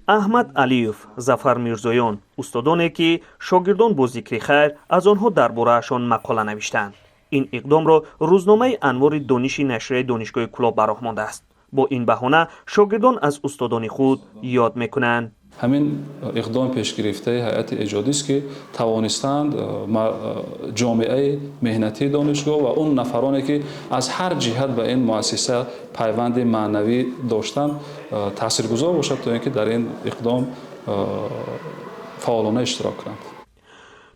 Аҳмад Алиев, Зафар Мирзоён, устодоне, ки шогирдон бо зикри хайр аз онҳо дар бораашон мақола навиштаанд. Ин иқдомро рӯзномаи «Анвори дониши» нашрияи Донишгоҳи Кӯлоб ба роҳ мондааст. Бо ин баҳона шогирдон аз устодони худ ёд мекунанд. Ҳамин иқдом пешгирифтаи ҳайати эҷодист, ки тавонистанд ҷомеаи меҳнатии донишгоҳ ва он нафароне, ки аз ҳар ҷиҳат ба ин муассиса пайванди маънавӣ доштанд, таъсиргузор бошад, то ин ки дар ин иқдом фаъолона иштирок кунанд.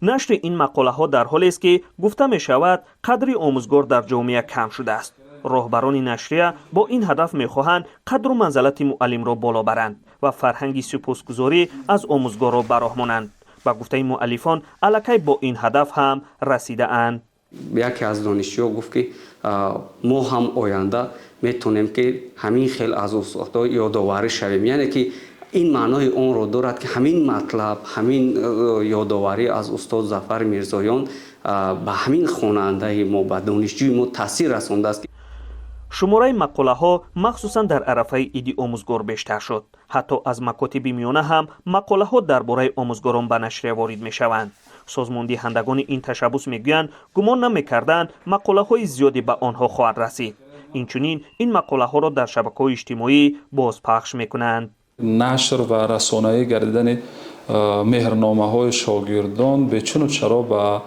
Нашри ин мақолаҳо дар ҳолест, ки гуфта мешавад, қадри омӯзгор дар ҷомеа кам шудааст. Роҳбарони нашрия бо ин ҳадаф мехоҳанд қадру манзалати муаллимро боло баранд ва фарҳанги сипосгузорӣ аз омӯзгорро ба роҳ монанд. Ба гуфтаи муаллифон, аллакай бо ин ҳадаф ҳам расидаанд. Яке аз донишҷӯ гуфт, ки мо ҳам оянда метавонем, ки ҳамин хел аз устодҳо ёдоварӣ шавем. Яъне ки ин маънои онро дорад, ки ҳамин матлаб, ҳамин ёдоварӣ аз устод Зафар Мирзоён ба ҳамин хонандаи мо, ба донишҷӯи мо таъсир расондааст. Шумораи мақолаҳо махсусан дар арафаи Иди омӯзгор бештар шуд. Ҳатто аз макотиби миёна ҳам мақолаҳо дар бораи омӯзгорон ба нашрия ворид мешаванд. Созмондиҳандагони ин ташаббус мегӯянд, гумон намекарданд, мақолаҳои зиёде ба онҳо хоҳад расид. Инчунин ин мақолаҳоро дар шабакаҳои иҷтимоӣ бозпахш мекунанд. Нашр ва расонаӣ гардидани меҳрномаҳои шогирдон бечуну чаро ба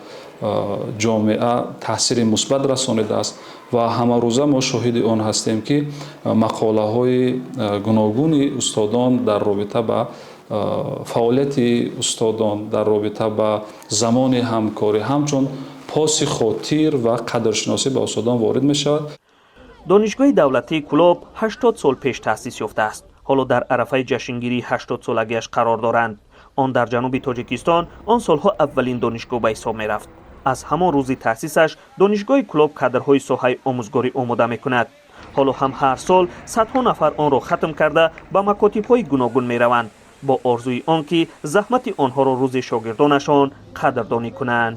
ҷомеа таъсири мусбат расонидааст ва ҳамарӯза мо шоҳиди он ҳастем, ки мақолаҳои гуногуни устодон дар робита ба фаъолияти устодон, дар робита ба замони ҳамкорӣ, ҳамчун поси хотир ва қадршиносӣ ба устодон ворид мешавад. Донишгоҳи давлатии Кӯлоб 80 сол пеш таъсис ёфтааст. Ҳоло дар арафаи ҷашнгирии 80-солагиаш қарор доранд. Он дар ҷануби Тоҷикистон он солҳо аввалин донишгоҳ ба ҳисоб мерафт. Аз ҳамон рӯзи таъсисаш Донишгоҳи Кӯлоб кадрҳои соҳаи омӯзгорӣ омода мекунад. Ҳоло ҳам ҳар сол садҳо нафар онро хатм карда, ба макотибҳои гуногун мераванд, бо орзуи он ки заҳмати онҳоро рӯзе шогирдонашон қадрдонӣ кунанд.